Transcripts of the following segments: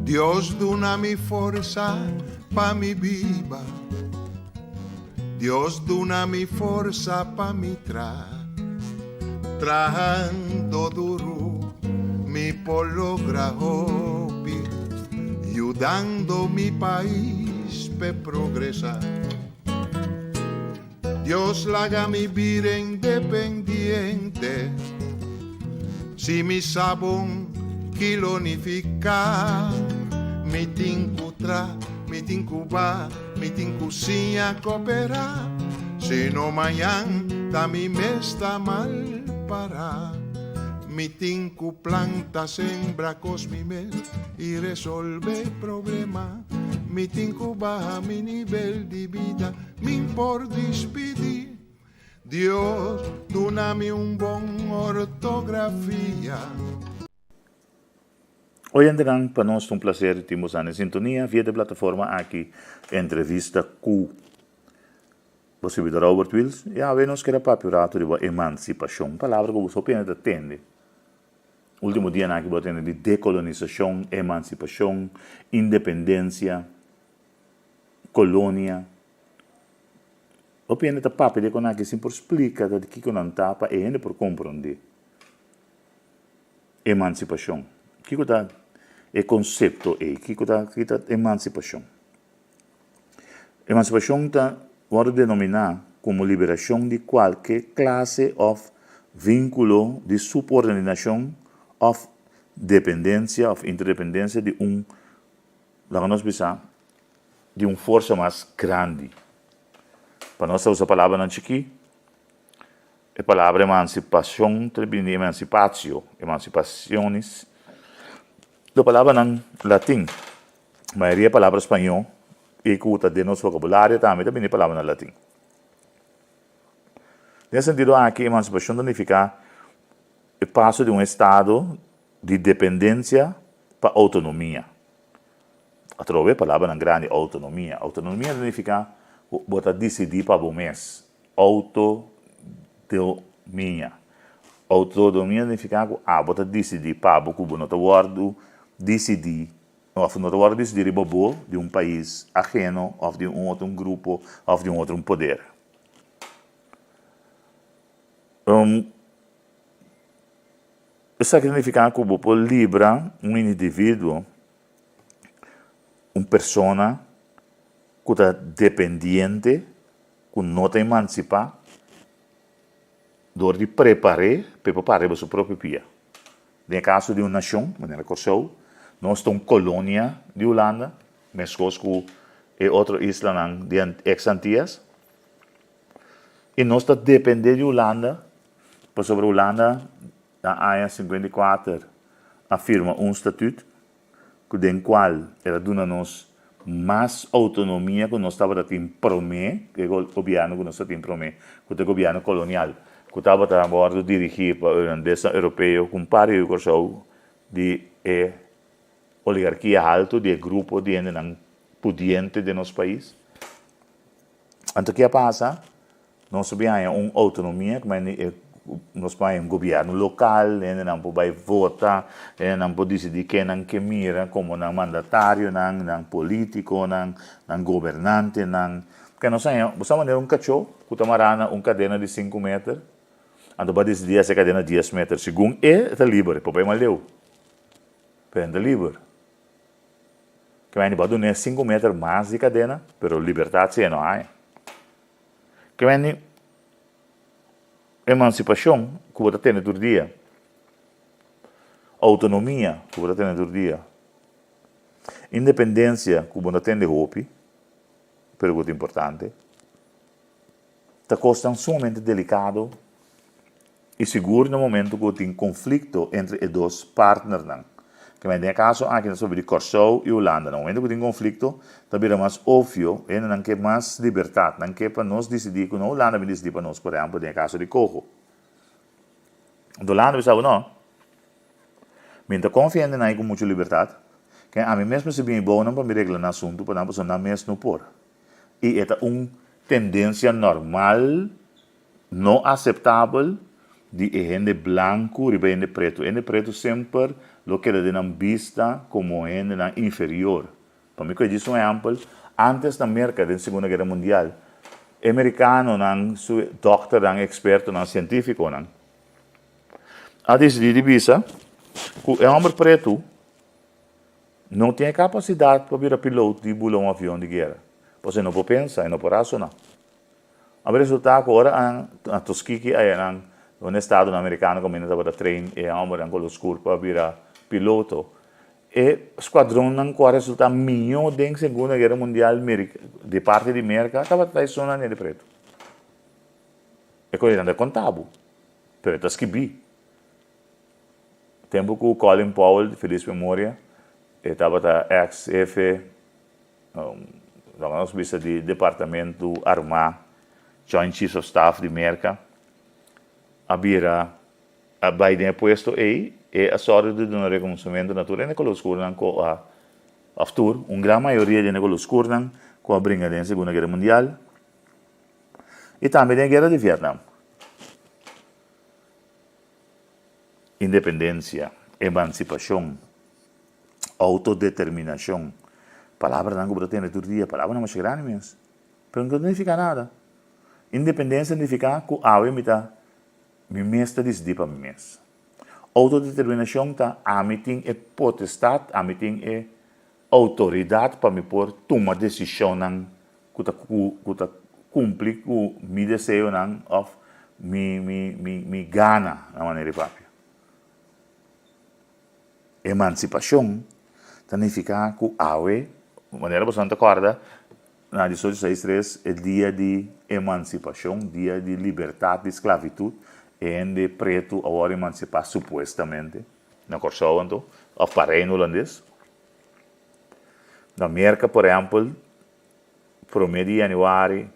Dios duna mi forsa pa mi biba Dios duna mi forsa pa mi tra Trahando duru mi por logra hopi Yudando mi pais p'e progresa Dios laga mi bira independiente Si mi sa bon ki lo nifiká Mi tin ku tra, mi tin ku ba, mi tin ku siña koperá Si no mañan ta mi mes ta mal pará Mi tin ku planta, sembra kos mi mes i resolve problema Mi tin ku baha mi nivel di bida Min por dispidí. Dios duna mi un bon ortografia. Oyentenan, pa nos ta un placer di tin boso na sintonia via de plataforma aki Entrevista cu bo sirbidor Robert Wiels. Y awe nos keda papia un rato riba emancipacion, un palabra cu boso hopi hende ta tende. Ultimo dianan aki bo a tende di decolonisacion, emancipacion, independencia. Kolonia. Hopi hende ta papia di e kon aki sin por splika ta di kiko nan ta pa e hende por komprondé. Emansipashon. Kiko ta e konsepto ei? Kiko ta ki ta emansipashon? Emansipashon ta wòrdu denominá komo liberashon di kualke klase òf vínkulo di supordinashon òf dependensia òf interdependensia di un Laga nos bisa di un forsa mas grandi. Pa nos ta usa palabranan chikí, e palabra emansipashon ta bini di emancipatio, emancipationis, ta palabranan latin. Mayoria palabra spañó i ku ta den nos vokabulario tambe ta bini di palabranan latin. Den e sentido aki emansipashon ta nifiká e paso di un estado Di dependencia pa autonomia. Atrobe palabranan grandi, autonomia. Autonomia ta nifica cu bo ta dicidi pa bo mes. Autodomia. Autodomia ta nifica cu abo ta dicidi pa bo cu bo no ta wordo dicidi of no ta wordo dicidi riba bo di un pais ajeno of di un otro grupo of di un otro poder. Esaki ta nifiká ku bo por libra un individuo, un persona ku ta dependiente, ku no ta emansipá, dor di prepar'é pa e por para riba su propio pia. Den e kaso di un nashon, manera Kòrsou, nos ta un kolonia di Hulanda, meskos ku e otro islanan di eks Antias, i nos ta dependé di Hulanda pasobra Hulanda Na aña 54 a firma un statut ku den kual el a duna nos mas outonomia ku nos tabata tin promé ku e gobièrnu ku nos ta tin promé, ku ta e gobièrnu kolonial ku tabata wòrdu dirigí pa hulandesnan europeo ku un par di Kòrsou di e oligarkia haltu di e grupo di hendenan pudiente den nos pais. Anto ke a pasa? Nos a bin haña un outonomia, ku nos por haña un gobièrnu lokal, hendenan por bai vota, hendenan por disidí ken nan ke mira komo nan mandatarionan, nan polítikonan, nan gobernantenan. Ke nos haña, bo sa manera un kachó ku ta mará na un kadena di sinku meter, anto bo a disidí hasi e kadena dies meter. Segun e, e ta liber, e por bai mas leu, pero e no ta liber. Ke mende bo a dun'é sinku meter mas di kadena, pero libertat si e no haña. Ke mende emansipashon ku bo ta tene tur dia, outonomia ku bo ta tene tur dia, independensia ku bo no tende hopi, pero ku ta importante, ta kosnan sumamente delikado I sigur na momento ku tin konflikto entre e dos partnernan. Kemey den e kaso aki ta sobre di Kòrsou i Hulanda. Na momento ku tin konflikto ta bira mas opvio, hendenan ke mas libertat, nan ke pa nos disidí ku no Hulanda bin disidí pa nos, por ehèmpel den e kaso di Koho. Anto Hulanda bisa bo no, mi no ta konfia hendenan ei ku muchu libertat, ke ami mes mester bin bou nan pa mi regla nan asuntu pa nan pasobra nan mes no por. I e ta un tendensia normal. No aseptabel di e hende blanku riba e hende pretu. E hende pretu semper lo keda den nan bista komo hendenan inferior. Pa mi koe djis un ehèmpel, ántes na Merka den Segunda Guera Mundial, e merikanonan, su dòkternan, ekspertonan, sientífikonan, a disidí di bisa ku e hòmber pretu no tin e kapasidat pa bira pilot di bula un avion di guera, pasobra e no por pensa, e no por rasoná. A resultá ku ora nan a Tuskegee ayanan, un estadonan merikano kaminda tabata train e hòmbernan kolor skur pa bira piloto, e skuadronnan ku a resultá mihó den Segunda Guera Mundial di parti di Merka tabata ta esunnan hende pretu. E kos nan ta konta bo, pero e ta skibí. Tempu ku Colin Powell, di felis memoria, e tabata eks hefe Laga nos bisa di Departamento Armá, Joint Chiefs of Staff di Merka, a bira a bai den e puesto ei, e a sòru di duna rekonosementu na tur hende kolor skurnan ku a, òf tur, un gran mayoria di hende kolor skurnan ku a bringa den Segunda Guera Mundial i tambe den e Guera di Vietnam. Independensia, emansipashon, Autodeterminashon. Palabranan ku bo ta tende tur dia, palabranan masha grandi mes, pero no ta nifiká nada. Independensia nifiká ku awe mi ta mi mes ta disidí pa mi mes. Autodeterminashon ta ami tin e potestat, ami tin e outoridat pa mi por tuma desishonnan ku ta ku ta kumpli ku mi deseonan òf mi mi mi mi gana, na manera di papia. Emansipashon ta nifiká ku awe, manera boso ta kòrda, na diesocho seis tres e dia di emansipashon, dia di libertat di sklavitut, e hende pretu a wòrdu emansipá supuestamente, na Kòrsou anto, òf pa Reino Hulandes. Na Merka por ehèmpel, promé di yanüari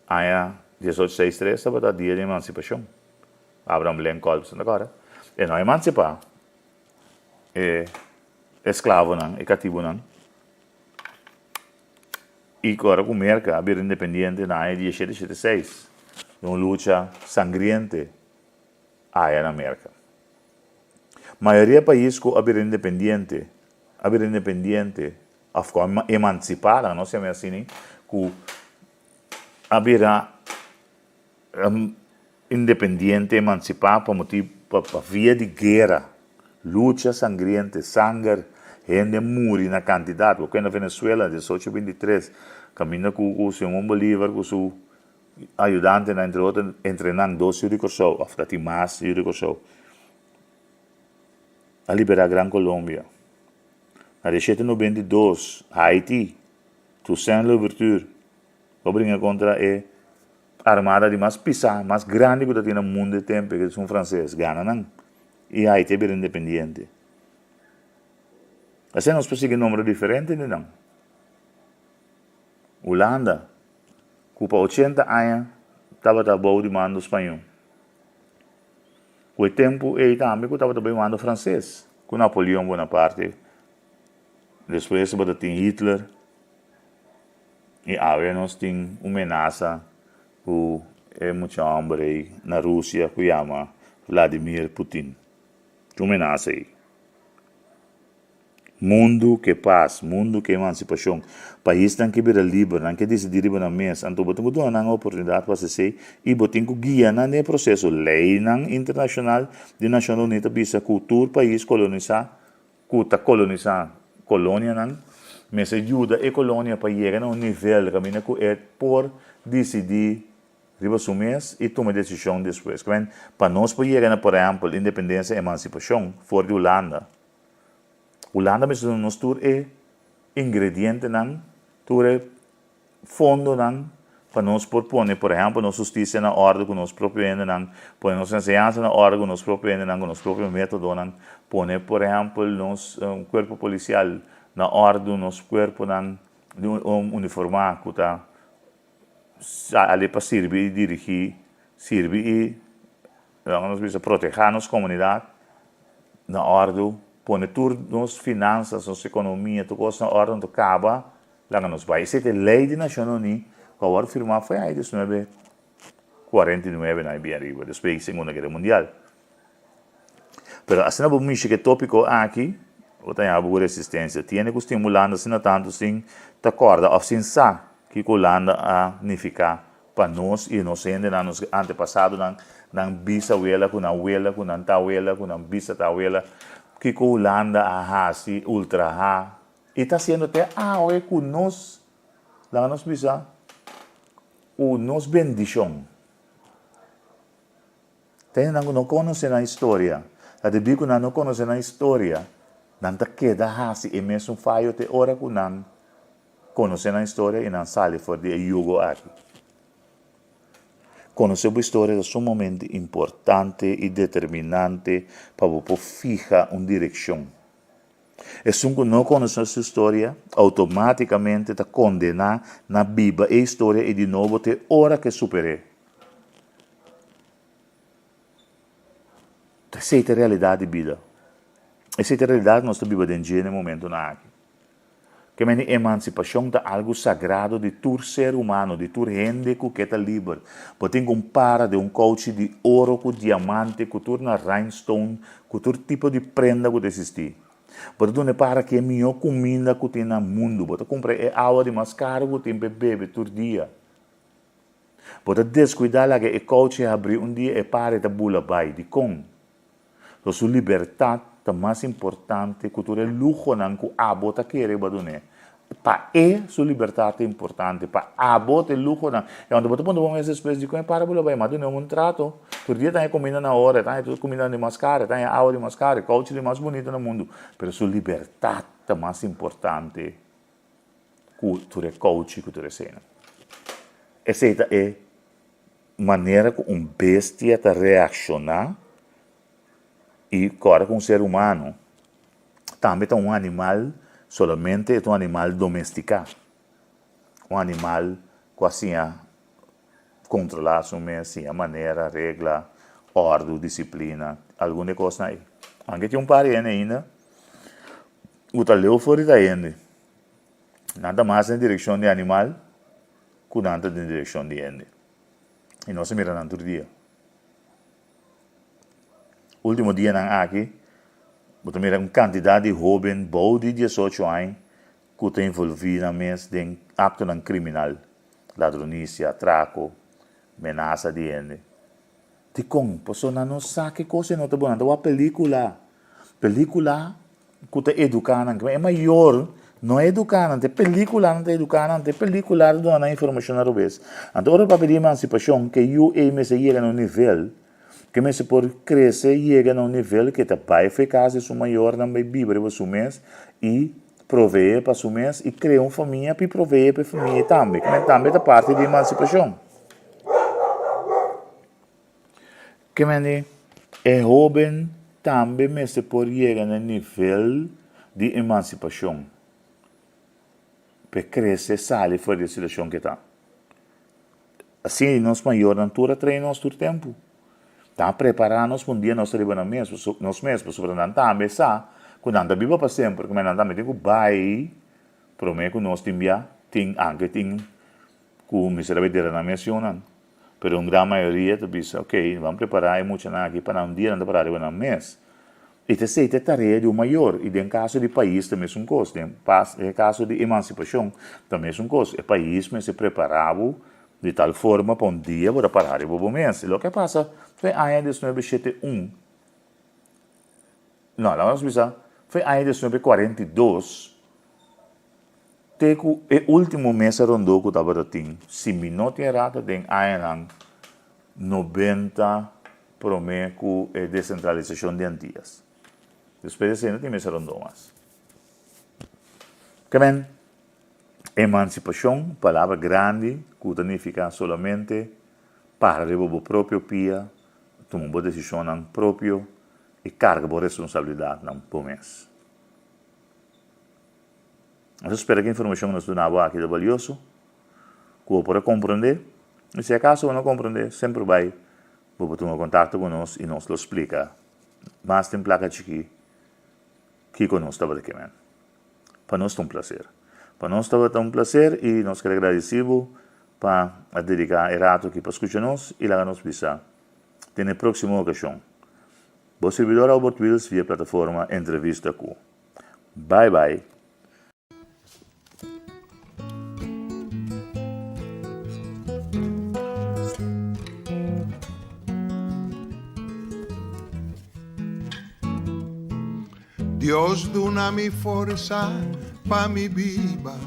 aña diesocho seis tres tabata dia di emansipashon. Abraham Lincoln, boso ta kòrda? E no a emansipá e esklavonan, e katibunan. I ora ku Merka a bira independiente na aña dieshete shete seis, den un lucha sangriente aya na Merka. Mayoria pais ku a bira independiente, a bira independiente òf ku a emansipá, laga nos yama asina, ku a bira Independiente emansipá pa motibu pa via di guera, lucha sangriente, sanger, hende muri na kantidat. Bo kende Venezuela diesocho bintitres kaminda ku ku Simon Bolivar ku su ayudantenan entre otro entre nan dos yu di Kòrsou òf ta tin mas yu di Kòrsou a liberá Gran Colombia. Na dieshete nobenta i dos Haiti, Toussaint Louverture lo bringa kontra e Armada di mas pisá, mas grandi ku ta tin na mundu e tempu e esun franses, gana nan i Haiti a bira independiente. Asina nos por sigui nombra diferente di nan. Hulanda, ku pa ochenta aña tabata bou di mando spañó. Ku e tempu ei tambe ku tabata bou di mando franses, ku Napoleon Bonaparte, despues tabata tin Hitler. I awe nos tin un menasa ku e mucha hòmber ei na Rusia ku yama Vladimir Putin. Ki un menasa ei. Mundu ke pas, mundu ke emansipashon. Paisnan ke bira liber, nan ke disidí riba nan mes. Anto bo tin ku duna nan e oportunidat pa hasi esei i bo tin ku guia nan den e proseso. Leinan internashonal di Nashonnan Uní ta bisa ku tur pais kolonisá ku ta kolonisá kolonianan mester yuda e kolonia pa yega na un nivel kaminda ku e por disidí riba su mes i tuma e desishon despues. Kmen, pa nos por yega na, por ehèmpel, independensia, emansipashon for di Hulanda, Hulanda mester duna nos tur e ingredientenan, tur e fondonan pa nos por pone, por ehèmpel, nos hustisia na òrdu ku nos propio hendenan, pone nos enseñansa na òrdu ku nos propio hendenan, ku nos propio métodonan, pone, por ehèmpel, nos kuerpo polisial na òrdu, nos kuerponan uniformá ku ta sali pa sirbi i dirigí, sirbi i, laga nos bisa, protehá nos komunidat na òrdu, pone tur nos finansas, nos ekonomia, tur kos na òrdu, anto kaba Laga nos bai. Esei ta e lei di Nashonnan Uní ku a wòrdu firmá for aña diesnuebe kuarenta i nuebe na bien riba, despues di Segunda Guera Mundial. Pero asina bo mishi ku e tópiko aki, bo ta haña bo ku resistensia. Tiene ku stimulando asina tantu sin ta kòrda òf sin sa kiko Hulanda a nifiká pa nos i nos hendenan, nos antepasadonan, nan bisawela ku nan wela ku nan tawela ku nan bisatawela, kiko Hulanda a hasi, ultrahá i ta hasiendo te awe ku nos, laga nos bisa, ku nos bendishon. Ta hendenan ku no konosé nan historia. Ta debí ku nan no konosé nan historia, nan ta keda hasi e mesun fayo te ora ku nan konosé nan historia i nan sali for di e yugo aki. Konosé bo historia ta sumamente importante i determinante pa bo por fiha un direkshon. Esun ku no konosé su historia outomátikamente ta kondená na biba e historia ei di nobo te ora ku e super'é. Esei ta e realidat di bida. Esei ta e realidat ku nos ta biba den dje na e momentunan aki. Ke mende emansipashon ta algu sagrado di tur ser humano, di tur hende ku ke ta liber. Bo tin ku un para den un kouchi di oro ku diamante, ku tur na rhinestone, ku tur tipo di prenda ku ta eksistí. Bo ta duna e para ki e mihó kuminda ku tin na mundu. Bo ta kumpra e awa di mas karu ku tin pa e bebe tur dia. Bo ta descuida laga e couchi habri un dia e pare ta bula bai. Dicon? So su libertad ta mas importante cu tur e luhonan cu abo ta kere bo a dun'e. Pa e su libertad ta importante, pa abo ta e luhonan. Y unda bo ta puntra bo mes despues dicon e pare bula bai? Ma dun'e un trato. Tur dia ta haña cuminda na ora, e ta haña tur cumindanan di mas caro, e ta haña awa di mas caro, e couchi di mas bunito na mundu. Pero su libertad ta mas importante. ku tur e kouchi ku tur eseinan. Esei ta e manera ku un bestia ta reakshoná i kòrda ku un ser humano tambe ta un animal, solamente e ta un animal domestiká, un animal ku a siña kontrolá su mes, siña manera, regla, òrdu, disiplina, algun di e kosnan ei. Aunke tin un par di hende ainda ku ta leu for di ta hende. Nan ta mas den direkshon di animal ku nan ta den direkshon di hende. I nos a mira nan tur dia. Último dianan aki, bo ta mira un kantidat di hóben bou di diesocho aña ku ta envolví nan mes den aktonan kriminal, ladronisia, atrako, menasa di hende. Dikon? Pasobra nan no sa ke kos e no ta bon. Nan ta wak pelíkula. Pelíkula ku ta eduká nan. E mayor no a eduká nan, ta e pelíkula nan ta eduká nan, ta e pelíkula ta duna nan informashon arobes. Anto ora papia di emansipashon, ke yu ei mester yega na un nivel, ke mester por krese yega na un nivel ke ta bai for e kas di su mayornan bai biba riba su mes i proveé pa su mes i krea un famia pi proveé pa e famia tambe. Ke tambe ta parti di emansipashon. Ke mende e hoben tambe mester por yega na e nivel di emansipashon pa e krese sali for di e situashon ke ta. Asina nos mayornan tur a train nos tur tempu. Nan a prepara nos pa un dia nos ta riba nan mes, nos mes, pasobra nan tambe sa ku nan ta biba pa semper, ku nan tambe tin ku bai prome ku nos tin bia, tin anke tin ku mester a bai dera nan mes yonan. Pero un gran mayoria ta bisa, ok, ban prepará e muchanan aki pa nan un dia nan ta pará riba nan mes. I ta esei ta e tarea di un mayor. I den kaso di pais ta mesun kos. Den e kaso di emansipashon ta mesun kos. E pais mester prepará bo di tal forma pa un dia bo ta pará riba bo mes. I loke a pasa for e aña diesnuebe shete un, no, laga nos bisa, for e aña diesnuebe kuarenta i dos, Te ku e último mesa rondó ku tabata tin, si mi no tin erá ta den añanan nobenta promé ku e desentralisashon di Antias. Despues di esei no tin mesa rondó mas. Ke men, emansipashon, palabra grandi ku ta nifiká solamente para riba bo propio pia, tuma bo desishonnan propio i karga bo responsabilidatnan bo mes. Nos ta spera ku e informashon ku nos duna bo aki ta balioso, ku bo por a komprondé. I si akaso bo no komprondé, semper bai bo por tuma kontakto ku nos i nos lo splika mas den plaka chikí kiko nos tabata ke men. Pa nos ta un plaser. Pa nos tabata un plaser i nos ker a gradisí bo pa a dediká e rato aki pa skucha nos i laga nos bisa te na e próksimo okashon. Bo sirbidor Albert Wiels via plataforma Entrevista Ku. Bye bye. Dios duna mi forsa pa mi biba.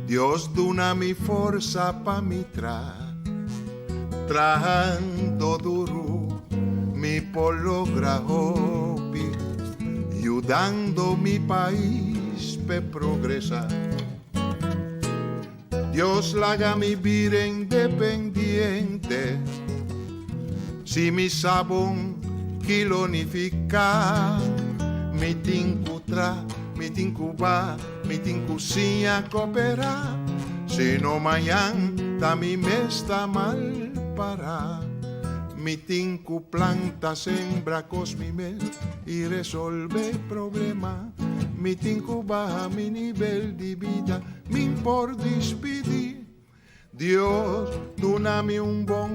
Dios duna mi forsa pa mi tra. Trahando duru mi por logra hopi, yudando mi pais p'e progresa. Dios laga mi bira independiente, si mi sa bon ki lo nifiká. Mi tin ku tra, mi tin ku ba, mi tin ku siña koperá, si no mañan ta mi mes ta mal pará. Mi tin ku planta, sembra kos mi mes i resolve problema. Mi tin ku baha mi nivel di bida, min por dispidí. Dios duna mi un bon.